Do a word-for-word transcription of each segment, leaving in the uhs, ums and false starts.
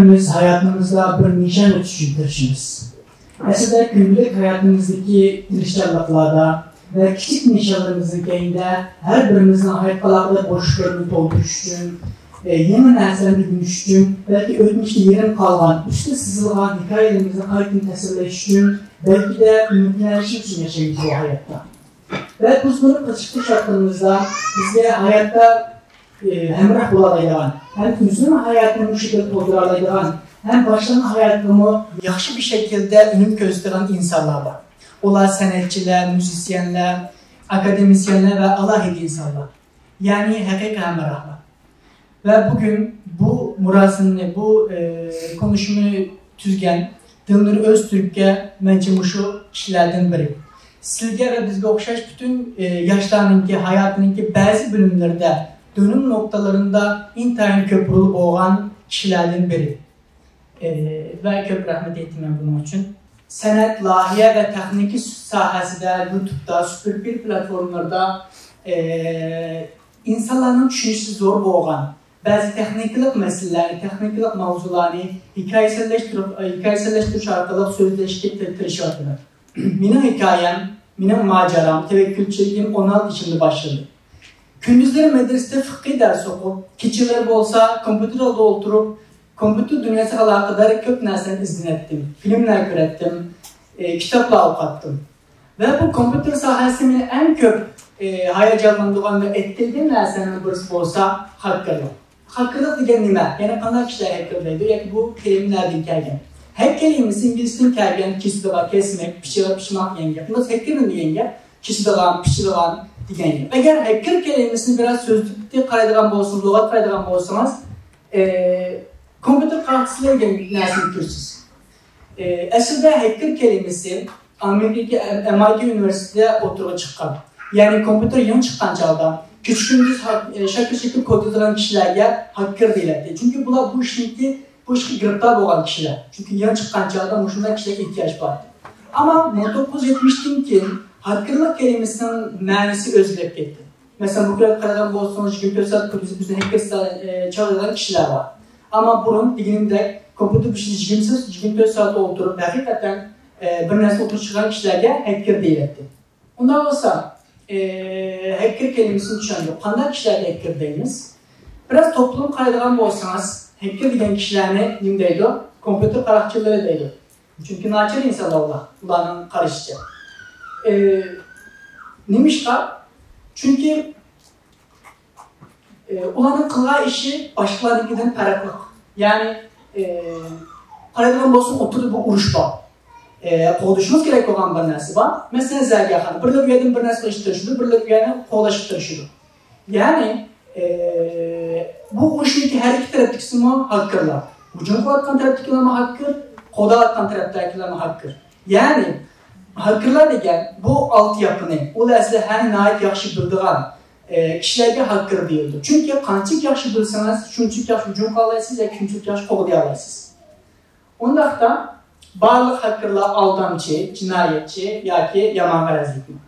بىز ھاياتىمىزدا بىر نىشان ئۆتۈش ئۈچۈن تىرىشىمىز. ئەسلىدە كۈندىلىك ھاياتىمىزدىكى تىرىشچانلىقلاردا ۋە كىچىك نىشانلىرىمىزنىڭ كەينىدە ھەر بىرىمىزنىڭ ھايات ئالاقىدە بوشلۇقلىرىنى تولدۇرۇش ئۈچۈن، ئە، يېڭى نەرسىلەرنى ئۆگىنىش ئۈچۈن، بەلكى ئۆتمۈشتە يېرىم قالغان، ئۈستى سىزىلغان ھېكايىلىرىمىزنى قايتىدىن تەسۋىرلەش ئۈچۈن، بەلكىدە ئۈمىدلىنىش ئۈچۈن ياشايمىز بۇ ھاياتتا. ۋە بىز بۇنى قىلىشقا شارتلىرىمىزدا بىزگە ھاياتتا، ئى، ھەمراھ بولالايدىغان، ھەم ئۆزىنىڭ ھاياتىنى مۇشۇ يەردە تولدۇرالايدىغان، ھەم باشقىلارنىڭ ھاياتىغىمۇ ياخشى بىر شەكىلدە ئۈنۈم كۆرسىتىدىغان ئىنسانلار بار. ئۇلار سەنئەتچىلەر، مۇزىسيەنلەر، ئاكادېمىسيەنلەر ۋە ئالاھىدە ئىنسانلار. يەنى ھەقىقىي ھەمراھلار. ۋە بۈگۈن بۇ مۇراسىمنى، بۇ، ئى، كونۇشمىنى تۈزگەن دىلنۇر ئۆزتۈرككە مەنچە مۇشۇ كىشىلەردىن بىرى. سىلگە ۋە بىزگە ئوخشاش پۈتۈن، ئى، ياشلارنىڭكى ھاياتىنىڭكى بەزى بۆلۈملىرىدە، دۆلۈم نۇقتىلىرىدا ئىنتايىن كۆپ رولى بولغان كىشىلەردىن بىرى. ئى، ۋە كۆپ رەھمەت ئېيتىمەن بۇنىڭ ئۈچۈن. سەنئەت، لايىھە ۋە تېخنىكا ساھەسىدە، يۇتۇبتا، سۇپېرپىل پلاتفورمىلىرىدا، ئى، ئىنسانلارنىڭ چۈشىنىشى زور بولغان بەزى تېخنىكىلىق مەسىلىلەرنى، تېخنىكىلىق ماۋزۇلارنى ھېكايىسەنلەشتۈرۈپ، ھېكايىسەنلەشتۈرۈش ئارقىلىق سۆزلەشكە تىرىشىۋاتىمەن. مېنىڭ ھېكايەم، مېنىڭ ماجىرام، تەۋەككۈلچىلىكىم ئون ئالتە يېشىمدا باشلىدى. كۈندۈزلىرى مەدرىسىدە فىقھىي دەرس ئوقۇپ، كېچىلىرى بولسا كومپيۇتېر ئالدىدا ئولتۇرۇپ، كومپيۇتېر دۇنياسىغا ئالاقىدار كۆپ نەرسىلەرنى ئىزدىنەتتىم، فىلىملەر كۆرەتتىم، ئى، كىتابلار ئوقۇتتۇم. ۋە بۇ كومپيۇتېر ساھەسى مېنى ئەڭ كۆپ، ئى، ھاياجانلاندۇرغان ۋە ئەتكىلىگەن نەرسىلەرنىڭ بىرسى بولسا ھاككېرلىق. ھاككېرلىق دېگەن نېمە؟ يەنى قانداق كىشىلەر ھەككېر دەيدۇ ياكى بۇ كەلىمە نەدىن كەلگەن؟ ھەك كەلىمىسى ئىنگلىزچىدىن كەلگەن، كېسىدىغان، كەسمەك، پىشىغان، پىشماق دېگەن گەپ. بۇ ھەككېر دېگەن گەپ كېسىدىغان، پىشىدىغان دېگەن گەپ. ئەگەر ھەككېر كەلىمىسىنى بىراز سۆزلۈككە قارايدىغان بولسىڭىز، لۇغەتكە قارايدىغان بولسىڭىز، ئى، كومپيۇتېر قاراقچىسى دېگەن نەرسىنى كۆرىسىز. ئى، ئەسلىدە ھەككېر كەلىمىسى ئامېرىكىدىكى ئەم-، ئەم ئاي تى ئۇنىۋېرسىتېتىدا ئوتتۇرىغا چىققان. يەنى كومپيۇتېر يېڭى چىققان چاغدا، كېچە-كۈندۈز ھاك-، ئى، شاكىر-شېكىر كود يازىدىغان كىشىلەرگە ھاككېر دېيىلەتتى. چۈنكى بۇلار بۇ ئىشنىڭكى، بۇ ئىشقا گىرىپتار بولغان كىشىلەر. چۈنكى يېڭى چىققان چاغدا مۇشۇنداق كىشىلەرگە ئېھتىياج بار. ئەمما مىڭ توققۇز يۈز يەتمىشتىن كېيىن ھاككېرلىق كەلىمىسىنىڭ مەنىسى ئۆزگىرىپ كەتتى. مەسىلەن، بۇ كۈنلەرگە قارىغان بولسىڭىز، يىگىرمە تۆت سائەت كۈندۈزى بىزنى ھەككېر، ئى، چاغلايدىغان كىشىلەر بار. ئەمما بۇرۇن دېگىنىمدەك كومپيۇتېر بېشىدا يىگىرمە سائەت، يىگىرمە تۆت سائەت ئولتۇرۇپ، ھەقىقەتەن، ئى، بىر نەرسە ئوتتۇرىغا چىقارغان كىشىلەرگە ھەككېر دېيىلەتتى. ئۇنداق بولسا، ئى، ھەككېر كەلىمىسىنى چۈشەندۇق. قانداق كىشىلەرگە ھەككېر دەيمىز؟ بىراز توپلۇم قارايدىغان بولسىڭىز، ھەككېر دېگەن كىشىلەرنى نېمە دەيدۇ؟ كومپيۇتېر قاراقچىلىرى دەيدۇ. چۈنكى ناچار ئىنسانلار ئۇلار، ئۇلارنىڭ قارىشىچە. ئى، نېمىشقا؟ چۈنكى، ئى، ئۇلارنىڭ قىلغان ئىشى باشقىلارنىڭكىدىن پەرقلىق. يەنى، ئى، قارايدىغان بولساق، ئوتتۇرىدا بىر ئۇرۇش بار. ئى، قوغدىشىمىز كېرەك بولغان بىر نەرسە بار. مەسىلەن، زەرگەرخانا. بىرلىرى ئۇ يەردىن بىر نەرسە قىلىشقا تىرىشىدۇ، بىرلىرى ئۇ يەرنى قوغلاشقا تىرىشىدۇ. يەنى، ئى، بۇ ئۇرۇشنىڭكى ھەر ئىككى تەرەپتىكىسىمۇ ھاككېرلار. ھۇجۇم قىلىۋاتقان تەرەپتىكىلەرمۇ ھاككېر، قوغداۋاتقان تەرەپتىكىلەرمۇ ھاككېر. يەنى، ھاككېرلار دېگەن بۇ ئالتە ياپىنى، ئۇلار ئەسلى ھەر ناھايىتى ياخشى بىلىدىغان، ئى، كىشىلەرگە ھاككېر دېيىلىدۇ. چۈنكى قانچىلىك ياخشى بىلسىڭىز، شۇنچىلىك ياخشى ھۇجۇم قىلالايسىز ياكى شۇنچىلىك ياخشى قوغدىيالايسىز. ئۇنداقتا بارلىق ھاككېرلار ئالدامچى، جىنايەتچى ياكى يامان غەرەزلىكمۇ؟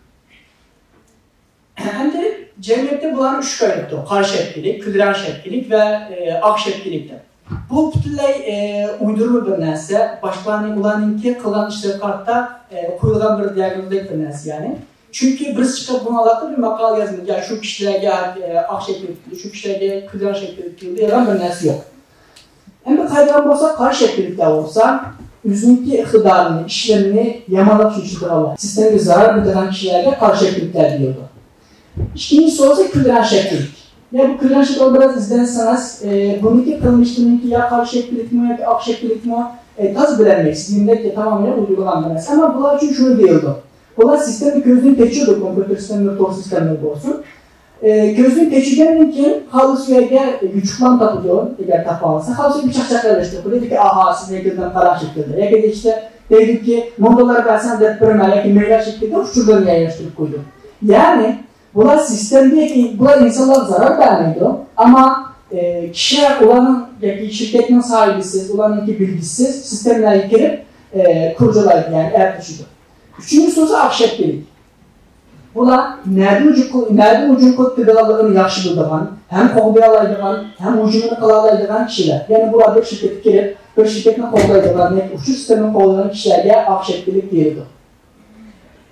ئەمدى جەمئىيەتتە بۇلارنى ئۈچكە ئايرىپتۇ. قارا شەپكىلىك، كۈلرەڭ شەپكىلىك ۋە، ئى، ئاق شەپكىلىك دەپ. بۇ پۈتۈنلەي، ئى، ئۇيدۇرما بىر نەرسە. باشقىلارنى، ئۇلارنىڭكى قىلغان ئىشلىرىغا قارىتا، ئى، قويۇلغان بىر دىياگنوزدەك بىر نەرسە يەنى. چۈنكى بىرسى چىقىپ بۇنىڭ ئالاقىدىرى بىر ماقالە يازمىدى. يا شۇ كىشىلەرگە، ئى، ئاق شەپكىلىك، شۇ كىشىلەرگە كۈلرەڭ شەپكىلىك دېيىلدى دېگەن بىر نەرسە يوق. ئەمدى قارايدىغان بولساق، قارا شەپكىلىكلەر بولسا ئۆزىنىڭكى ئىقتىدارىنى، ئىشلىرىنى يامانلاپ چۈشۈرىدىغانلار، سىستېمىگە زارار بېرىدىغان كىشىلەرگە قارا شەپكىلىكلەر دېيىلىدۇ. ئىككىنچىسى بولسا كۈلرەڭ شەپكىلىك. يا بۇ كۈلرەڭ شەپكىلىك بىراز ئىزدەنسىڭىز، ئى، بۇنىڭكى قىلمىشلىرىنىڭكى يا قارا شەپكىلىكمۇ ياكى ئاق شەپكىلىكمۇ، ئى، تازا بىلەلمەيسىز. دېگەندەك تامامەن ئويۇلغان بىر نەرسە. ئەمما بۇلار ئۈچۈن شۇنى دېيىلىدۇ. بۇلار سىستېما كۆزىنى تېچىدۇ، كومپيۇتېر سىستېمىلىرى، تور سىستېمىلىرى بولسۇن. ئى، كۆزىنى تېچىگەندىن كېيىن خالىسا يەرگە يوچۇقلارنى تاپىدۇ، ئەگەر تاپالىسا، خالىسا بىر چاقچاق يەرلەشتۈرۈپ قويىدۇ، دېدىكى، ئاھا، سىز ھەككېردىن قاراڭ شەكىلدە. ياكى ئىشتە دەيدۇكى، مىڭ دوللار بەرسەڭ دەپ بېرىمەن ياكى مەيلەر شەكلىدە ئۇچۇرلارنى يەرلەشتۈرۈپ قويىدۇ. يەنى بۇلار سىستېمىدىكى، بۇلار ئىنسانلارغا زارار بەرمەيدۇ، ئەمما، ئى، كىشىلەر ئۇلارنىڭ ياكى شىركەتنىڭ ساھىبىسىز، ئۇلارنىڭكى بىلگۈسىسىز سىستېمىلەرگە كىرىپ، ئى، كۇرجىلايدۇ، يەنى ئەپلىشىدۇ. ئۈچىنچىسى بولسا ئاق شەپكىلىك. بۇلار نەدىن ھۇجۇم قىل-، نەدىن ھۇجۇم قىلىپ كېلىدىغانلىقىنى ياخشى بىلىدىغان، ھەم قوغدىيالايدىغان، ھەم ھۇجۇمىنى قىلالايدىغان كىشىلەر. يەنى بۇلار بىر شىركەتكە كىرىپ، بىر شىركەتنى قوغدايدىغان ياكى ئۇچۇر سىستېمىنى قوغدايدىغان كىشىلەرگە ئاق شەپكىلىك دېيىلىدۇ.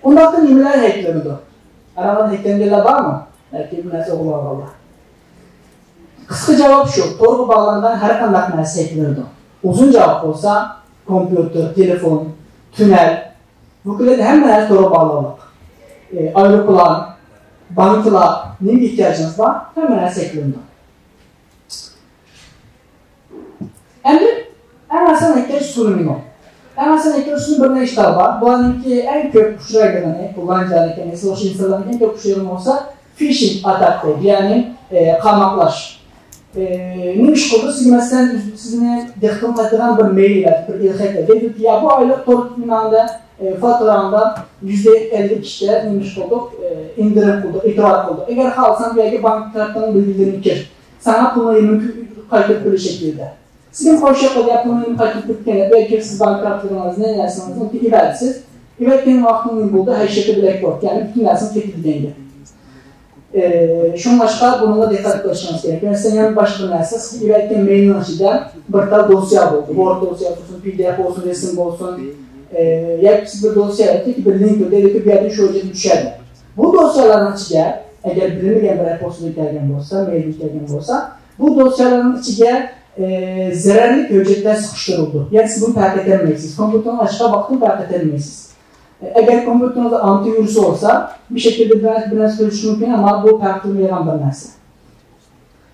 ئۇنداقتا نېمىلەر ھەكلىنىدۇ؟ ئاراڭلاردا ھەكلەنگەنلەر بارمۇ؟ ياكى بىر نەرسە ئوغرىلىۋالغانلار؟ قىسقا جاۋاب شۇ، تورغا باغلانغان ھەر قانداق نەرسە ھەكلىنىدۇ. ئۇزۇن جاۋاب بولسا، كومپيۇتېر، تېلېفون، تۈنەل، بۇ كۈنلەردە ھەممە نەرسە تورغا باغلانلىق. ئايروپىلان، بانكىلار، نېمە ئېھتىياجىڭىز بار، ھەممە نەرسە ھەكلىنىدۇ. ئەمدى ئەڭ ئاسان ئېھتىياج سۇنىمى. ئەڭ ئاسان ئېھتىياج سۇنىمى بىر نەچچە تال بار. بۇلارنىڭكى ئەڭ كۆپ ئۇچرايدىغىنى، بۇلارنىڭ جانىكەن ئېسىل ئوخشاش ئىنسانلارنىڭ ئەڭ كۆپ ئۇچرايدىغىنى بولسا فىشىنگ ئاتاكا، يەنى ئى، قاماقلاش. ئى، نېمە ئىش قىلدى؟ سىز مەسىلەن، سىزنى دىققىتىڭىز قايتىدىغان بىر مەيل، بىر ئېلخەت دەيدۇ، يا بۇ ئايلىق تور نېمەڭدە، ئى، فاتۇراڭدا يۈزدە ئەللىك ئىشتە نېمە ئىش قىلدۇق؟ ئى، ئىندىرىم قىلدۇق، ئېتىبار قىلدۇق. ئەگەر خالىساڭ بۇ يەرگە بانكا كارتىنىڭ بىلگىلىرىنى كىر. ساڭا پۇلنى قايتۇرۇپ بېرىش شەكلىدە. سىزدىن خوش ياقىدى، يا پۇلنى قايتۇرۇپ بېرىپ كېلىپ، ياكى سىز بانكا كارتىڭىزنى، نەرسىڭىزنى ئېۋەتسىز. ئېۋەتكەن ۋاقتىڭ نېمە بولدى؟ ھەر شەكىل بلەك بورد، يەنى پۈتۈن نەرسىڭىز كېتىدۇ دېگەن گەپ. ئى، شۇڭلاشقا بۇنىڭغا دىققەت قىلىشىڭىز كېرەك. مەسىلەن، يەنە باشقا بىر نەرسە، سىز ئېۋەتكەن مېيلنىڭ ئىچىدە بىر تال دوسيە بولدى. ۋورد دوسيەسى بولسۇن، پى دى ئېف بولسۇن، رەسىم بولسۇن. ئى، ياكى سىز بىر دوسيە ئېۋەتتى، بىر لىنك بىر يەردىن شۇ يەردىن چۈشەدى. بۇ دوسيەلەرنىڭ ئىچىگە، ئەگەر بىلىنمىگەن بىر پوستىدىن كەلگەن بولسا، مېيلدىن كەلگەن بولسا، بۇ دوسيەلەرنىڭ ئىچىگە، ئى، زەرەرلىك ھۆججەتلەر سىقىشتۇرۇلىدۇ. يەنى سىز بۇنى پەرق ئېتەلمەيسىز. كومپيۇتېرنى ئاچقان ۋاقىتتا پەرق ئېتەلمەيسىز. ئەگەر كومپيۇتېرىڭىزدا ئانتىۋىرۇس بولسا، بىر شەكىلدە بىر نەرسە، بىر نەرسە كۆرۈشى مۇمكىن، ئەمما بۇ پەرق قىلمايدىغان بىر نەرسە.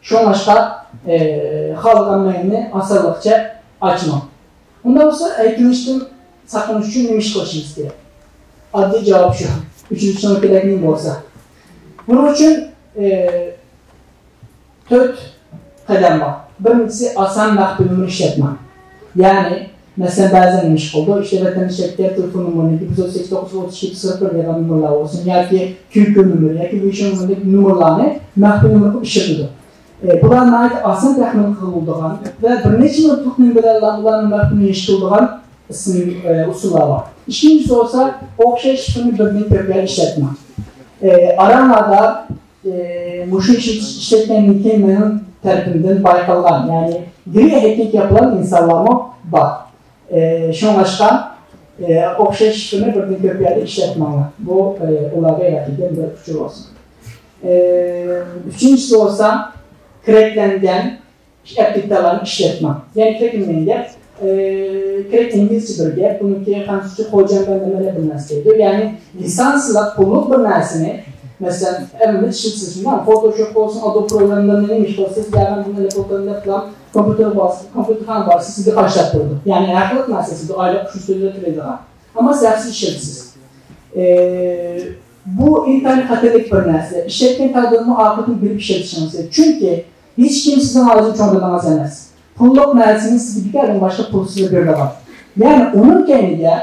شۇڭلاشقا، ئى، خالىغان مەيلنى ئاسانلىقچە ئاچماڭ. ئۇنداق بولسا، ھەكلىنىشتىن ساقلىنىش ئۈچۈن نېمە ئىش قىلىشىمىز كېرەك؟ ئاددىي جاۋاب شۇ. ئۈچىنچى سۆڭەكلەر نېمە بولسا. بۇنىڭ ئۈچۈن، ئى، تۆت قەدەم بار. بىرىنچىسى، ئاسان مەخپىي نومۇر ئىشلەتمەڭ. يەنى، مەسىلەن، بەزىلەر نېمە ئىش قىلىدۇ؟ ئىشتە ۋەتەندىشلىككە تېلېفون نومۇرىنى، بىر سەككىز توققۇز ئوتتۇز ئىككى سىفىر بىر دېگەن نومۇرلار بولسۇن ياكى كۈيكۈ نومۇرى ياكى ۋېيشىڭ نومۇرىدەك نومۇرلارنى مەخپىي نومۇر قىلىپ ئىشلىتىدۇ. ئى، بۇلار ناھايىتى ئاسان تەخمىن قىلىنىدىغان ۋە بىر نەچچە مىنۇتلۇق نېمە بىلەن ئۇلارنى مەخپىي ئىش قىلىدىغان ئىسىم، ئى، ئۇسۇللار بار. ئىككىنچىسى بولسا، ئوخشاش شىفىرنى بىردىن كۆپ يەردە ئىشلەتمەڭ. ئى، ئاراڭلاردا ئى، مۇشۇ ئىشلىتىش، ئىشلەتكەندىن كېيىن مېنىڭ تەرىپىمدىن بايقالغان، يەنى گرېي ھەككىنى ياپقان ئىنسانلارمۇ بار. ئى، شۇڭلاشقا، ئى، ئوخشاش شىفىرنى بىردىن كۆپ يەردە ئىشلەتمەڭلار. بۇ، ئى، ئۇلارغا يارىتىلگەن بىر ئۇچۇر بولسۇن. ئى، ئۈچىنچىسى بولسا، كرەكلەنگەن ئەپتىكتالارنى ئىشلەتمەڭ. يەنى كرەك نېمە دېگەن گەپ؟ ئى، كرەك ئىنگلىزچە بىر گەپ، بۇنىڭكى خەنزۇچە قوجامبەن نېمە دەپ بىر نەرسە دەيدۇ. يەنى لىسانسلىق، پۇللۇق بىر نەرسىنى، مەسىلەن، ئەمدى ئىشلىتىسىز، شۇنداقمۇ؟ فوتوشوپ بولسۇن، ئادوب پروگراممىلىرىنى نېمە ئىش قىلسىز، يەنى بۇنى ئېلىپ ئولتۇرۇڭ دەپلا، كومپيۇتېر بارسىز، كومپيۇتېرخانا بارسىز، سىزگە قاچىلاپ بېرىدۇ. يەنى ھەقلىق نەرسە، سىزگە ئايلىق شۇ سۆزلەر تۆلەيدىغان. ئەمما سىز ھەقسىز ئىشلىتىسىز. ئى، بۇ ئىنتايىن خەتەرلىك بىر نەرسە. ئىشلەتكەن تەقدىردىمۇ ئاقىۋىتىنى بىلىپ ئىشلىتىشىڭىز كېرەك. چۈنكى ھېچكىم سىزنىڭ ھازىر چوڭ دادىڭىز ئەمەس. پۇللۇق نەرسىنى سىزگە بىكاردىن باشقا پۇلسىز بېرىدىغان. يەنى ئۇنىڭ كەينىگە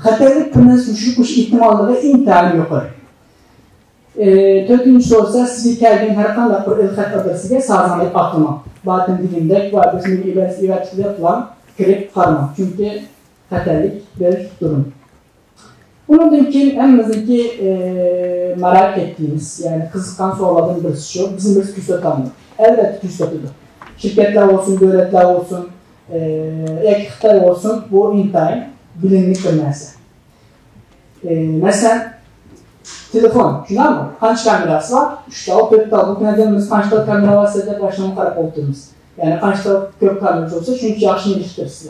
خەتەرلىك بىر نەرسە يوشۇرۇپ قويۇش ئېھتىماللىقى ئىنتايىن يۇقىرى. ئى، تۆتىنچىسى بولسا، سىزگە كەلگەن ھەر قانداق بىر ئېلخەت ئادرېسىگە سازاڭ دەپ ئاتلىماڭ. باتىن دېگەندەك، ۋە بىز نېمە ئېۋەتسە ئېۋەتتى دەپلا كىرىپ قارىماڭ. چۈنكى خەتەرلىك بىر دۇرۇم. ئۇنىڭدىن كېيىن ھەممىمىزنىڭكى، ئى، ماراپ كەتكىنىمىز، يەنى قىزىققان سوئاللاردىن بىرسى شۇ، بىزنى بىرسى كۆرسىتەمدۇ؟ ئەلۋەتتە كۆرسىتىدۇ. شىركەتلەر بولسۇن، دۆلەتلەر بولسۇن، ئى، ياكى خىتاي بولسۇن، بۇ ئىنتايىن بىلىنىك بىر نەرسە. ئى، مەسىلەن، تېلېفون، شۇنداقمۇ؟ قانچە كامېراسى بار؟ ئۈچ تال، تۆت تال. بۇ كۈنلەردە بىز قانچە تال كامېرا بار سىلەردە باشلىمۇ قاراپ ئولتۇرىمىز. يەنى قانچە تال كۆپ كامېرا بولسا، شۇنچە ياخشى ئېلىشتۇرىسىز.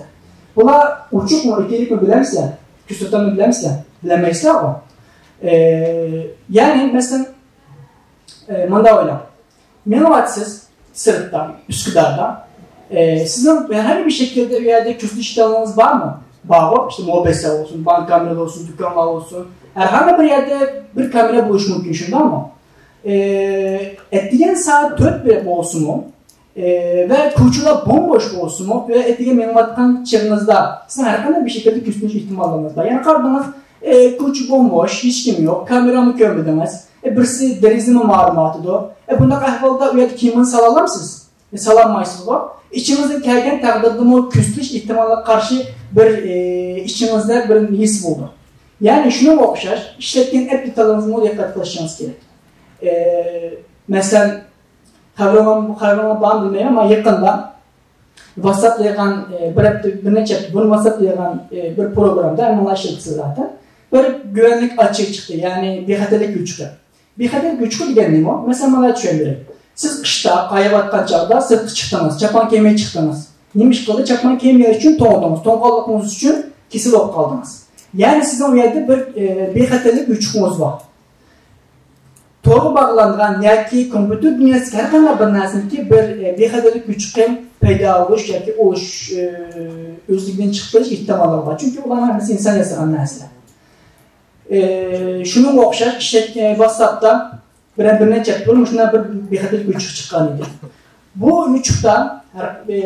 بۇلار ئوچۇقمۇ، ئېتىرىكمۇ بىلەمسىلەر؟ كۆرسىتەممۇ بىلەمسىلەر؟ بىلەلمەيسىلەرغۇ. ئى، يەنى، مەسىلەن، ئى، مۇنداق ئويلاڭ. مېڭىۋاتىسىز سىرتتا، ئۈسكۈداردا. ئى، سىزنىڭ ھەر بىر شەكىلدە ئۇ يەردە كۆرسىتىش ئىشتانلىقىڭىز بارمۇ؟ بارغۇ، ئىشتە موبىسە بولسۇن، بانك كامېرا بولسۇن، دۇكانلار بولسۇن. ھەر قانداق بىر يەردە بىر كامېرا بولۇشى مۇمكىن، شۇنداقمۇ؟ ئى، ئەتىگەن سائەت تۆت بولسىمۇ، ئى، ۋە كوچىلار بومبوش بولسىمۇ، ئۆيگە مېڭىۋاتقان چېغىڭىزدا سىزنىڭ ھەر قانداق بىر شەكىلدە كۆرسىتىش ئېھتىماللىقىڭىز بار. يەنى قارىدىڭىز، ئى، كوچا بومبوش، ھېچكىم يوق، كامېرامۇ كۆرمىدىڭىز. ئى، بىرسى دېرىزىمۇ مارىماتىدۇ. ئى، بۇنداق ئەھۋالدا ئۇ يەردە كىيىمىڭىزنى سالالامسىز؟ ئى، سالالمايسىزغۇ. ئىچىڭىزدىن كەلگەن تەقدىردىمۇ كۆرسىتىش ئېھتىمالىغا قارشى بىر، ئى، ئىچىڭىزدە بىر ھېس بولىدۇ. يەنى شۇنىڭغا ئوخشاش ئىشلەتكەن ئەپ دېتالىڭىزغىمۇ دىققەت قىلىشىڭىز كېرەك. ئە، مەسىلەن، خەۋىرىڭلار، خەۋىرىڭلار بارمۇ بىلمەيمەن، ئەمما يېقىندا ۋاتساپتا يازغان، ئە، بىر ھەپتە، بىر نەچچە ھەپتە بۇرۇن ۋاتساپتا يازغان، ئە، بىر پروگراممىدا، ھەممىڭلار ئىشلىتىسىز زاتەن، بىر گۈۋەنلىك ئاچىقى چىقتى، يەنى بىخەتەرلىك يوچۇقى. بىخەتەرلىك يوچۇقى دېگەن نېمە؟ مەسىلەن، مانا چۈشەندۈرەي. سىز قىشتا قايىۋاتقان چاغدا سىرتقا چىقتىڭىز، چاپان كىيمەي چىقتىڭىز. نېمە ئىش قىلدى؟ چاپان كىيمىگەن ئۈچۈن توڭدىڭىز. توڭغانلىقىڭىز ئۈچۈن كېسەل بولۇپ قالدىڭىز. يەنى سىزنىڭ ئۇ يەردە بىر، ئە، بىخەتەرلىك يوچۇقىڭىز بار. تورغا باغلانغان ياكى كومپيۇتېر دۇنياسىدىكى ھەر قانداق بىر نەرسىنىڭكى بىر، ئە، بىخەتەرلىك يوچۇقى پەيدا بولۇش ياكى ئولۇش، ئە، ئۆزلۈكىدىن چىقىپ كېلىش ئېھتىماللىقى بار. چۈنكى ئۇلارنىڭ ھەممىسى ئىنسان ياسىغان نەرسىلەر. ئە، شۇنىڭغا ئوخشاش ئىشلەتكەن ۋاتساپتا بىرەر بىر نەچچە ھەپتە بۇرۇن مۇشۇنداق بىر بىخەتەرلىك يوچۇقى چىققان ئىدى. بۇ يوچۇقتا ھەر، ئە،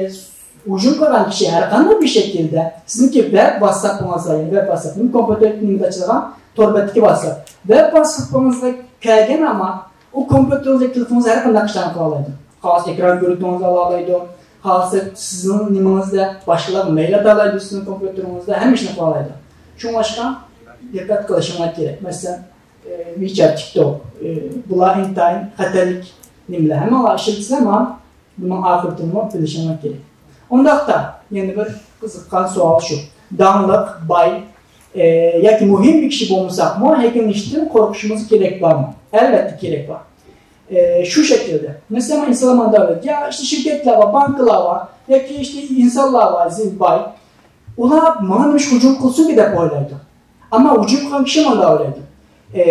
ھۇجۇم قىلغان كىشى ھەر قانداق بىر شەكىلدە سىزنىڭكى ۋەب ۋاتساپىڭىزغا، يەنى ۋەب ۋاتساپ، كومپيۇتېر نېمىدە ئاچىلغان تور بەتتىكى ۋاتساپ. ۋەب ۋاتساپىڭىزغا كەلگەن ئەمما ئۇ كومپيۇتېرىڭىزدىكى تېلېفونىڭىزدا ھەر قانداق ئىشلارنى قىلالايدۇ. خالىسا ئېكران كۆرۈنۈشىڭىزنى ئالالايدۇ. خالىسا سىزنىڭ نېمىڭىزدە باشقىلارغا مەيل ئاتالايدۇ، سىزنىڭ كومپيۇتېرىڭىزدا ھەممە ئىشنى قىلالايدۇ. شۇڭلاشقا دىققەت قىلىشىڭلار كېرەك. مەسىلەن، ئى، ۋىچەت، تىك توك، ئى، بۇلار ئىنتايىن خەتەرلىك نېمىلەر. ھەممىڭلار ئىشلىتىسىلەر، مانا بۇنىڭ ئاقىۋىتىنىمۇ بىلىشىڭلار كېرەك. ئۇنداقتا يەنە بىر قىزىققان سوئال شۇ. داڭلىق، باي، ئى، ياكى مۇھىم بىر كىشى بولمىساقمۇ ھەكلىنىشتىن قورقۇشىمىز كېرەك بارمۇ؟ ئەلۋەتتە كېرەك بار. ئى، شۇ شەكىلدە. مەسىلەن، ئىنسانلار مانا دەۋرىدە، يا ئىشتە شىركەتلەر بار، بانكىلار بار، ياكى ئىشتە ئىنسانلار بار، زىل باي. ئۇلار ماڭا نېمىشقا ھۇجۇم قىلسۇنكى دەپ ئويلايدۇ. ئەمما ھۇجۇم قىلغان كىشى مانا ئويلايدۇ. ئى،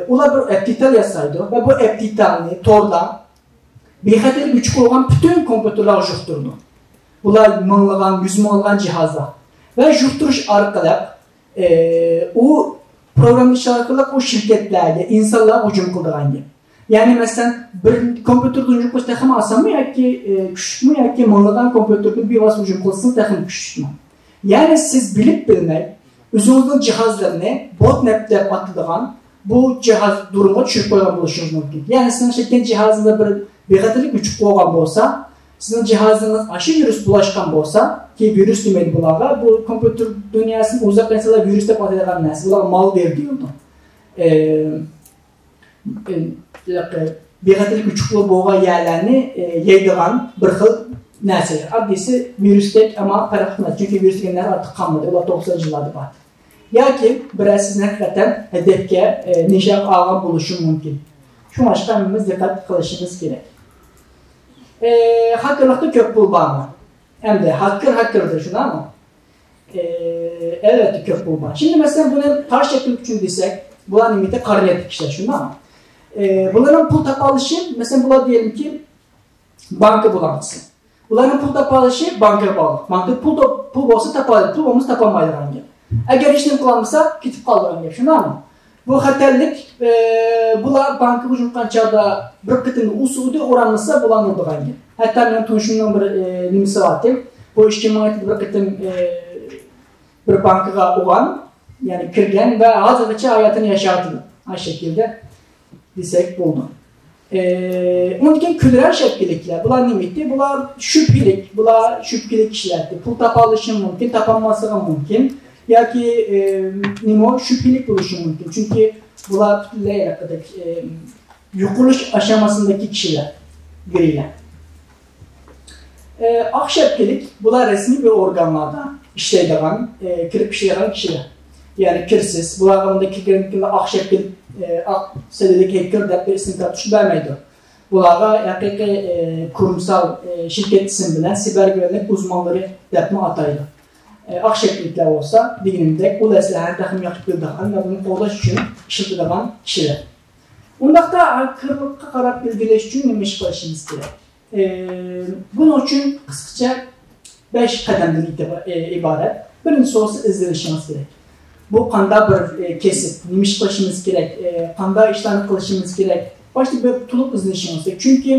ئۇلار بىر ئەپ دېتال ياسايدۇ ۋە بۇ ئەپ دېتالنى توردا بىخەتەرلىك يوچۇقى بولغان پۈتۈن كومپيۇتېرلارغا يۇقتۇرىدۇ. بۇلار مىڭلىغان، يۈز مىڭلىغان جىھازلار. ۋە يۇقتۇرۇش ئارقىلىق، ئى، ئۇ پروگرامما ئىش ئارقىلىق ئۇ شىركەتلەرگە، ئىنسانلارغا ھۇجۇم قىلىدىغان گەپ. يەنى مەسىلەن، بىر كومپيۇتېردا ھۇجۇم قىلىش تېخىمۇ ئاسانمۇ ياكى، ئى، كۈچلۈكمۇ ياكى مىڭلىغان كومپيۇتېردا بىۋاسىتە ھۇجۇم قىلسىڭىز تېخىمۇ كۈچلۈكمۇ؟ يەنى سىز بىلىپ بىلمەي ئۆزىڭىزنىڭ جىھازلىرىنى بوتنەپ دەپ ئاتىلىدىغان بۇ جىھاز دۇرۇمغا چۈشۈرۈپ قويغان بولۇشىڭىز مۇمكىن. يەنى سىزنىڭ ئىشلەتكەن جىھازىڭىزدا بىر بىخەتەرلىك يوچۇقى بولغان بولسا، سىزنىڭ جىھازىڭىز ئاشۇ ۋىرۇس بۇلاشقان بولسا، كېيىن ۋىرۇس دېمەيدۇ بۇلارغا، بۇ كومپيۇتېر دۇنياسىنى ئۇزاق ئىنسانلار ۋىرۇس دەپ ئاتايدىغان نەرسە، بۇلارغا مالۋېر دېيىلىدۇ. ئى، ئى، بىخەتەرلىك يوچۇقلۇقى بولغان يەرلەرنى، ئى، يەيدىغان بىر خىل نەرسە. ئاددىيسى ۋىرۇستەك، ئەمما پەرقلىق نەرسە. چۈنكى ۋىرۇس دېگەن نەرسە ئارتۇق قالمىدى. ئۇلار توقسىنىنچى يىللاردا بار. ياكى بىرەر سىزنى ھەقىقەتەن ھەدەپكە، ئى، نىشانغا ئالغان بولۇشى مۇمكىن. شۇڭلاشقا ھەممىمىز دىققەت قىلىشىمىز كېرەك. ئى، خاككېرلىقتا كۆپ پۇل بارمۇ؟ ئەمدى خاككېر خاككېردۇر، شۇنداقمۇ؟ ئى، ئەلۋەتتە كۆپ پۇل بار. شۇنداق مەسىلەن، بۇنى تارتىپ ئۆتۈش ئۈچۈن دېسەك، بۇلار نېمىدى؟ قارا نىيەتلىك كىشىلەر، شۇنداقمۇ؟ ئى، بۇلارنىڭ پۇل تاپالىشى، مەسىلەن، بۇلار دېيىلىمكى، بانكا بۇلاڭچىسى. بۇلارنىڭ پۇل تاپالىشى بانكىغا باغلىق. بانكىدا پۇل توپ-، پۇل بولسا تاپالايدۇ، پۇل بولمىسا تاپالمايدىغان گەپ. ئەگەر ھېچنېمە قىلالمىسا، كېتىپ قالىدىغان گەپ، شۇنداقمۇ؟ بۇ خەتەرلىك، ئى، بۇلار بانكىغا ھۇجۇم قىلغان چاغدا بىر قېتىمدا ئۇ سۇغدى ئۇرالمىسا، بۇلارنى ئۇرىدىغان گەپ. ھەتتا مېنىڭ تونۇشۇمنىڭ بىر، ئى، نېمىسى بارتى. بۇ ئىككى مىڭ يەتتىدە بىر قېتىم، ئى، بىر بانكىغا ئۇرغان، يەنى كىرگەن ۋە ھازىرغىچە ھاياتىنى ياشاۋاتىدۇ. ئاشۇ شەكىلدە دېسەك بولىدۇ. ئى، ئۇنىڭدىن كېيىن كۈلرەڭ شەپكىلىكلەر. بۇلار نېمە ئىدى؟ بۇلار شۈبھىلىك. بۇلار شۈبھىلىك كىشىلەر. پۇل تاپالىشى مۇمكىن، تاپالماسلىقى مۇمكىن. ياكى، ئى، نېمە، شۈبھىلىك بولۇشى مۇمكىن. چۈنكى بۇلار پۈتۈنلەي ھېلىقىدەك، ئى، يوقىلىش ئاشامىسىندىكى كىشىلەر، گرىلەر. ئى، ئاق شەپكىلىك، بۇلار رەسمىي بىر ئورگانلاردا ئىشلەيدىغان، ئى، كىرىپ ئىشلەيدىغان كىشىلەر. يەنى كىرسىز، بۇلارغا ئۇنداق كىرگەندىن كېيىن ئاق شەپكىل، ئى، ئاق سەددىدىكى ھەككېر دەپ بىر ئىسىم تارتۇشنى بەرمەيدۇ. بۇلارغا ھەقىقىي، ئى، كۇرۇمسال، ئى، شىركەت ئىسمى بىلەن سىبەر گۈۋەنلىك ئۇزمانلىرى دەپمۇ ئاتايدۇ. ئى، ئاق شەپكىلىكلەر بولسا، دېگىنىمدەك، ئۇ ئەسلىھەنى تېخىمۇ ياخشى بىلىدىغان ۋە بۇنى قوغداش ئۈچۈن ئىشلىتىدىغان كىشىلەر. ئۇنداقتا ھاككېرلىققا قاراپ ئىلگىرىلەش ئۈچۈن نېمە ئىش قىلىشىمىز كېرەك؟ ئى، بۇنىڭ ئۈچۈن قىسقىچە بەش قەدەمدىن ئىتىبا-، ئى، ئىبارەت. بىرىنچىسى بولسا ئىزدىنىشىڭىز كېرەك. بۇ قانداق بىر، ئى، كەسىپ، نېمە ئىش قىلىشىمىز كېرەك، ئى، قانداق ئىشلارنى قىلىشىمىز كېرەك، باشتا بىر تولۇق ئىزدىنىشىڭىز كېرەك. چۈنكى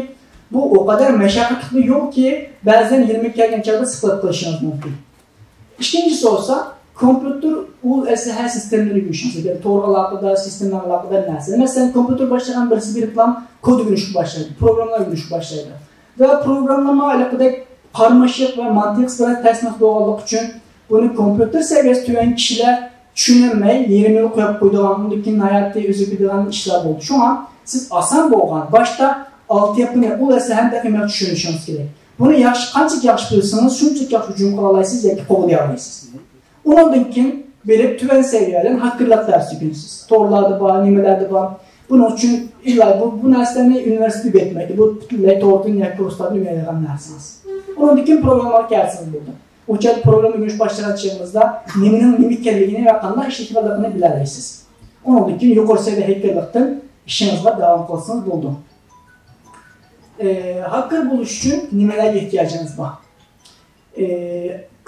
بۇ ئۇ قەدەر مەشەققەتلىك بىر يولكى، بەزەن يېنىمىزغا كەلگەن چاغدا سىقىلىپ قېلىشىڭىز مۇمكىن. ئىككىنچىسى بولسا، كومپيۇتېر ئۇل ئەسلىھە سىستېمىلىرى ئۆگىنىشىڭىز كېرەك. تورغا ئالاقىدار، سىستېمىغا ئالاقىدار نەرسە. مەسىلەن، كومپيۇتېر باشلىغان بىرسى بېرىپلا كود ئۆگىنىشكە باشلايدۇ، پروگرامما ئۆگىنىشكە باشلايدۇ. ۋە پروگرامما ھېلىقىدەك قارمىشىق ۋە مانتىقسىز بىر تەرس نەرسە بولغانلىقى ئۈچۈن بۇنى كومپيۇتېر سەۋىيەسى تۆۋەن كىشىلەر چۈشىنەلمەي يېرىم يول قويۇپ قويىدىغان، ئۇندىن كېيىن ھاياتى ئۆزگىرىدىغان ئىشلار بولدى. شۇڭا سىز ئاسان بولغان، باشتا ئالتە ياپنى ئۇ دەرسلەر ھەم تېخىمۇ چۈشىنىشىڭىز كېرەك. بۇنى ياخشى، قانچىلىك ياخشى بىلسىڭىز، شۇنچىلىك ياخشى ھۇجۇم قىلالايسىز ياكى قوغدىيالايسىز. ئۇنىڭدىن كېيىن بېرىپ تۆۋەن سەۋىيەدىن ھاككېرلىق دەرسى ئۆگىنىسىز. تورلاردا بار، نېمىلەردە بار. بۇنىڭ ئۈچۈن ئىللا بۇ، بۇ نەرسىلەرنى ئۇنىۋېرسىتېت ئۆگەتمەيدۇ. بۇ پۈتۈنلەي توردىن ياكى كۇرسلاردىن ئۆگىنىدىغان نەرسىڭىز. ئۇنىڭدىن كېيىن پروگراممىغا كەلسىڭىز بولدى. ئۇ چاغدا پروگرامما ئۆگىنىش باشلىغان چېغىڭىزدا نېمىنىڭ نېمە ئىكەنلىكىنى ۋە قانداق ئىشلىتىۋالغانلىقىنى بىلەلەيسىز. ئۇنىڭدىن كېيىن يۇقىرى سەۋىيە ھەككېرلىكتىن ئىشىڭىزغا داۋام قىلسىڭىز بولىدۇ. ئى، ھەككېر بولۇش ئۈچۈن نېمىلەرگە ئېھتىياجىڭىز بار؟ ئى،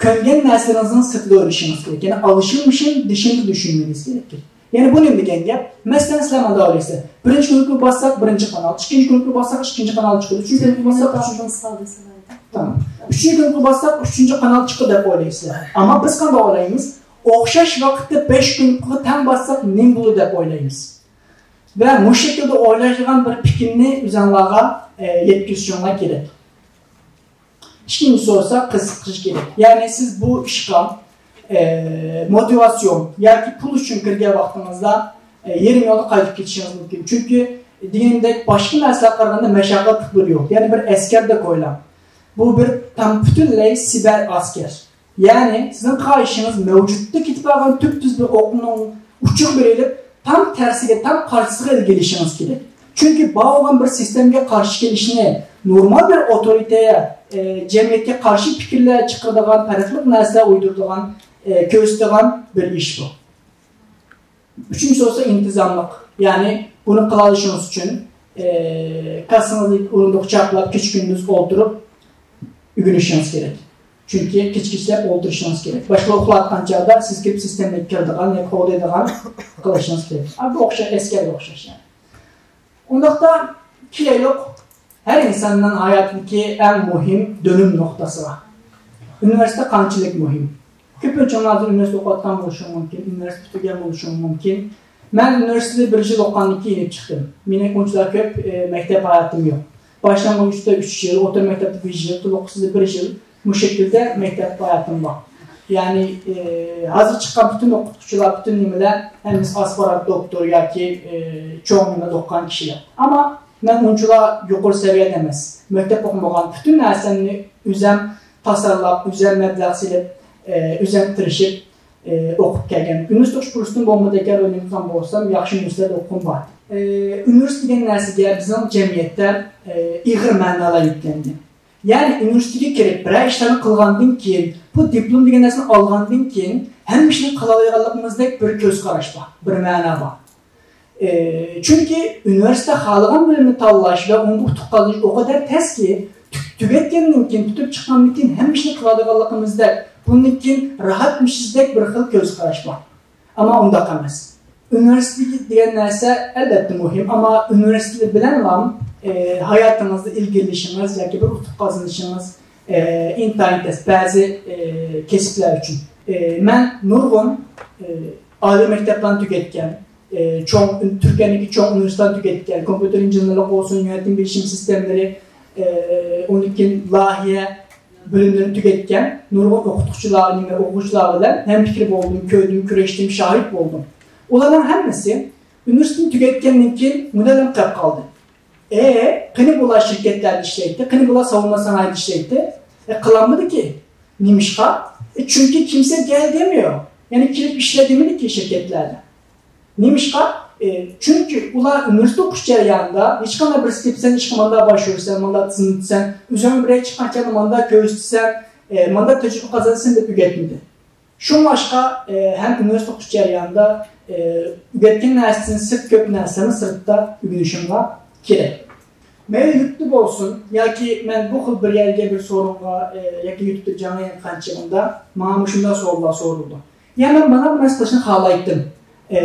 كۆنگەن نەرسىلىرىڭىزنىڭ سىرتىدا ئويلىشىڭىز كېرەك. يەنى ئالىشىلمىشىڭ دېشىڭدا چۈشىنىشىڭىز كېرەك. يەنى بۇ نېمە دېگەن گەپ؟ مەسىلەن، سىلەر مۇنداق ئويلايسىلەر. بىرىنچى كۇنۇپكىغا باسساق، بىرىنچى قانال، ئىككىنچى كۇنۇپكىغا باسساق، ئىككىنچى قانال چىقىدۇ، ئۈچىنچى كۇنۇپكىغا باسساق، ئۈچىنچى، تامام. ئۈچىنچى كۇنۇپكىغا باسساق، ئۈچىنچى قانال چىقىدۇ دەپ ئويلايسىلەر. ئەمما بىز قانداق ئويلايمىز؟ ئوخشاش ۋاقىتتا بەش كۇنۇپكىغا تەڭ باسساق نېمە بولىدۇ دەپ ئويلايمىز. ۋە مۇشۇ شەكىلدە ئويلايدىغان بىر پىكىرنى ئۆزۈڭلارغا، ئە، يەتكۈزۈشۈڭلار كېرەك. ئىككىنچىسى بولسا قىزىقىش كېرەك. يەنى سىز بۇ ئىشقا، ئە، موتىۋاتسىيون ياكى پۇل ئۈچۈن كىرگەن ۋاقتىڭىزدا، ئە، يېرىم يولدا قايتىپ كېتىشىڭىز مۇمكىن. چۈنكى دېگىنىمدەك باشقا نەرسىلەرگە قارىغاندا مەشەققەتلىك بىر يول. يەنى بىر ئەسكەردەك ئويلاڭ. بۇ بىر تام پۈتۈنلەي سىبەر ئەسكەر. يەنى سىزنىڭ قارىشىڭىز مەۋجۇتتا كېتىپ بارغان تۈپتۈز بىر ئوقنىڭ ئۇچىغا بېرىلىپ، تام تەرسىگە، تام قارشىسىغا ئىلگىرىلىشىڭىز كېرەك. چۈنكى بار بولغان بىر سىستېمىگە قارشى كېلىشنى نورمال بىر ئوتورىتە، ئە، جەمئىيەتكە قارشى پىكىرلەر چىقىرىدىغان، پەرقلىق نەرسىلەر ئويدۇرىدىغان، ئە، كۆرسىتىدىغان بىر ئىش بۇ. ئۈچىنچىسى بولسا ئىنتىزاملىق. يەنى بۇنى قىلالىشىڭىز ئۈچۈن، ئى، كاسسىڭىزدىكى ئورۇندۇققا چاپلاپ، كېچە-كۈندۈز ئولتۇرۇپ ئۆگىنىشىڭىز كېرەك. چۈنكى كېچە-كېچىلەپ ئولتۇرۇشىڭىز كېرەك. باشقىلار ئۇخلاۋاتقان چاغدا سىز كىرىپ سىستېمىگە كىرىدىغان ياكى قوغدايدىغان قىلىشىڭىز كېرەك. ئا، بۇ ئوخشاش، ئەسكەرگە ئوخشاش يەنى. ئۇنداقتا كېلەيلۇق، ھەر ئىنساننىڭ ھاياتىدىكى ئەڭ مۇھىم دۆلۈم نۇقتىسىغا. ئۇنىۋېرسىتېت قانچىلىك مۇھىم؟ كۆپىنچىڭلار ھازىر ئۇنىۋېرسىتېت ئوقۇۋاتقان بولۇشىڭ مۇمكىن، ئۇنىۋېرسىتېت پۈتتۈرگەن بولۇشىڭ مۇمكىن. مەن ئۇنىۋېرسىتېتتا بىر يىل ئوقۇغاندىن كېيىن يېنىپ چىقتىم. مېنى ئۇنچىلا كۆپ، ئە، مەكتەپ ھاياتىم يوق. باشلانغۇچتا ئۈچ يىل، ئوتتۇرا مەكتەپتە بىر يىل، تولۇقسىزدا بىر يىل، مۇشۇ شەكىلدە مەكتەپ ھاياتىم بار. يەنى، ئى، ھازىر چىققان پۈتۈن ئوقۇتقۇچىلار، پۈتۈن نېمىلەر، ھەممىسى ئاسپىرانت دوكتور ياكى، ئى، چوڭ نېمە ئوقۇغان كىشىلەر. ئەمما مەن ئۇنچىلا يۇقىرى سەۋىيەدە ئەمەس. مەكتەپ ئوقۇمىغان، پۈتۈن نەرسەمنى ئۆزەم تاسارلاپ، ئۆزەم مەبلەغ سېلىپ، ئى، ئۆزەم تىرىشىپ، ئى، ئوقۇپ كەلگەن. ئۇنىۋېرسىتېت ئوقۇش پۇرسىتىم بولمىدىكەن، ئويلىمىغان بولسام، ياخشى ئۇنىۋېرسىتېتتا ئوقۇغۇم بار. ئى، ئۇنىۋېرسىتېت دېگەن نەرسىگە بىزنىڭ جەمئىيەتتە، ئى، ئېغىر مەنالار يۈكلەنگەن. يەنى ئۇنىۋېرسىتېتكە كىرىپ، بىرەر ئىشلارنى قىلغاندىن كېيىن، بۇ دىپلوم دېگەن نەرسىنى ئالغاندىن كېيىن، ھەممە ئىشنى قىلالايدىغانلىقىمىزدەك بىر كۆز قاراش بار، بىر مەنا بار. ئى، چۈنكى ئۇنىۋېرسىتېتتا خالىغان بىلىمنى تاللاش ۋە ئۇنىڭدا ئۇتۇق قازىنىش ئۇ قەدەر تەسكى، تۈ-، تۈگەتكەندىن كېيىن، پۈتتۈرۈپ چىققاندىن كېيىن ھەممە ئىشنى قىلالايدىغانلىقىمىزدەك، بۇندىن كېيىن راھەتمىشىزدەك بىر خىل كۆز قاراش بار. ئەمما ئۇنداق ئەمەس. ئۇنىۋېرسىتېت دېگەن نەرسە ئەلۋەتتە مۇھىم، ئەمما ئۇنىۋېرسىتېت بىلەنلا، ئى، ھاياتىڭىزدا ئىلگىرىلىشىڭىز ياكى بىر ئۇتۇق قازىنىشىڭىز، ئى، ئىنتايىن تەس بەزى، ئى، كەسىپلەر ئۈچۈن. ئى، مەن نۇرغۇن، ئى، ئالىي مەكتەپلەرنى تۈگەتكەن، ئى، چوڭ، تۈركىيەدىكى چوڭ ئۇنىۋېرسىتېتلارنى تۈگەتكەن، كومپيۇتېر ئىنژېنېرلىق بولسۇن، يۆنەتمە بىلىشىم سىستېمىلىرى، ئى، ئۇندىن كېيىن لايىھە بۆلۈملىرىنى تۈگەتكەن نۇرغۇن ئوقۇتقۇچىلار، نېمە، ئوقۇغۇچىلار بىلەن ھەمپىكىر بولدۇم، كۆردۈم، كۆرۈشتۈم، شاھىت بولدۇم. ئۇلارنىڭ ھەممىسى ئۇنىۋېرسىتېتنى تۈگەتكەندىن كېيىن مۇنداق قىلىپ قالدى. ئە، قېنى بۇلار شىركەتلەردە ئىشلەيتتى، قېنى بۇلار ساۋۇنما سانائەتتە ئىشلەيتتى؟ ئە، قىلالمىدىكى. نېمىشقا؟ ئە، چۈنكى كىمسە گەل دېمىيو. يەنى كېلىپ ئىشلە دېمىدىكى شىركەتلەردە. نېمىشقا؟ ئى، چۈنكى ئۇلار ئۇنىۋېرسىتېت ئوقۇش جەريانىدا ھېچقانداق بىر سېپسەن ئىشقا مانداق باش ئۇرىسەن، مانداق تىزىملىتىسەن، ئۆزۈڭ بىرەر چىققان چاغدا مانداق كۆرسىتىسەن، ئى، مانداق تەجرىبە قازانىسەن دەپ ئۆگەتمىدى. شۇڭلاشقا، ئى، ھەم ئۇنىۋېرسىتېت ئوقۇش جەريانىدا، ئى، ئۆگەتكەن نەرسىسىدىن سىرت كۆپ نەرسىنى سىرتتا ئۆگىنىشىڭلار كېرەك. مەيلى يۇرتتا بولسۇن ياكى مەن بۇ خىل بىر يەرگە بىر سورۇنغا، ئى، ياكى يۇرتتا جاڭ يەنگەن قانچە چېغىمدا ماڭا مۇشۇنداق سوئاللار سورىلىدۇ. يا مەن مانا بۇ نەرسە قىلىشنى خالايتتىم. ئى،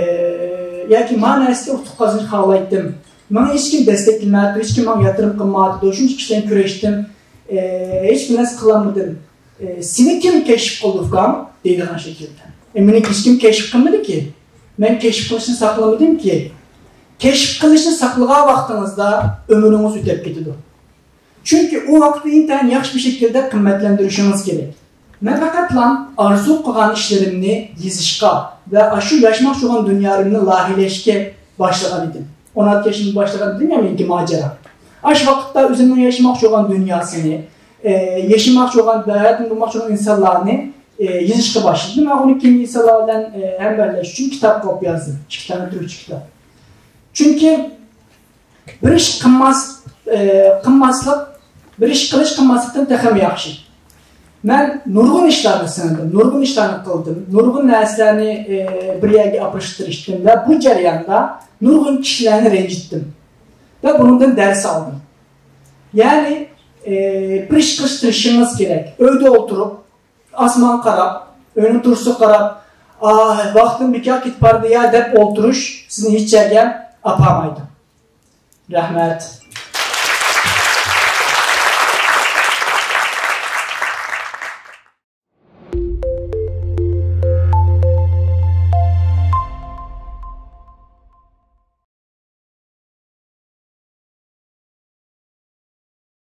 ياكى مانا نەرسىگە ئۇتۇق قازىنىشنى خالايتتىم. ماڭا ھېچكىم دەستەك بېرمەيتتى، ھېچكىم ماڭا ياتۇرۇم قىلمايتتى، شۇنچە كىشى بىلەن كۈرەشتىم. ئى، ھېچ بىر نەرسە قىلالمىدىم. ئى، سېنى كىم كەشىپ قىلدى، ئۇكام؟ دەيدىغان شەكىلدە. ئى، مېنى ھېچكىم كەشىپ قىلمىدىكى. مەن كەشىپ قىلىشنى ساقلىمىدىمكى. كەشىپ قىلىشنى ساقلىغان ۋاقتىڭىزدا ئۆمرىڭىز ئۆتۈپ كېتىدۇ. چۈنكى ئۇ ۋاقىتنى ئىنتايىن ياخشى بىر شەكىلدە قىممەتلەندۈرۈشىڭىز كېرەك. مەن پەقەتلا ئارزۇ قىلغان ئىشلىرىمنى يېزىشقا ۋە ئاشۇ ياشىماقچى بولغان دۇنيالىرىمنى لايىھەلەشكە باشلىغان ئىدىم. ئون ئالتە ياشىمدا باشلىغان ئىدىم يا مېنىڭكى ماجىرا. ئاشۇ ۋاقىتتا ئۆزۈمنىڭ ياشىماقچى بولغان دۇنياسىنى، ئە، ياشىماقچى بولغان، بەرەتىن بولماقچى بولغان ئىنسانلارنى، ئە، يېزىشقا باشلىدىم. مەن ئۇنى كېيىن ئىنسانلار بىلەن، ئە، ھەمبەھىرلەش ئۈچۈن كىتاب قىلىپ يازدىم. ئىككى دانە تۈركچە كىتاب. چۈنكى بىر ئىش قىلماس، ئە، قىلماسلىق، بىر ئىش قىلىش قىلماسلىقتىن تېخىمۇ ياخشى. مەن نۇرغۇن ئىشلارنى سىنىدىم، نۇرغۇن ئىشلارنى قىلدىم، نۇرغۇن نەرسىلەرنى، ئە، بىر يەرگە ئاپىرىشقا تىرىشتىم ۋە بۇ جەرياندا نۇرغۇن كىشىلەرنى رەنجىتتىم ۋە بۇنىڭدىن دەرس ئالدىم. يەنى، ئە، بىر ئىش قىلىشقا تىرىشىشىڭىز كېرەك. ئۆيدە ئولتۇرۇپ، ئاسمانغا قاراپ، ئۆينىڭ تۇرۇشىغا قاراپ، «ئاھ، ۋاقتىم بىكار كېتىپ بارىدۇ يا» دەپ ئولتۇرۇش سىزنى ھېچ يەرگە ئاپارمايدۇ. رەھمەت.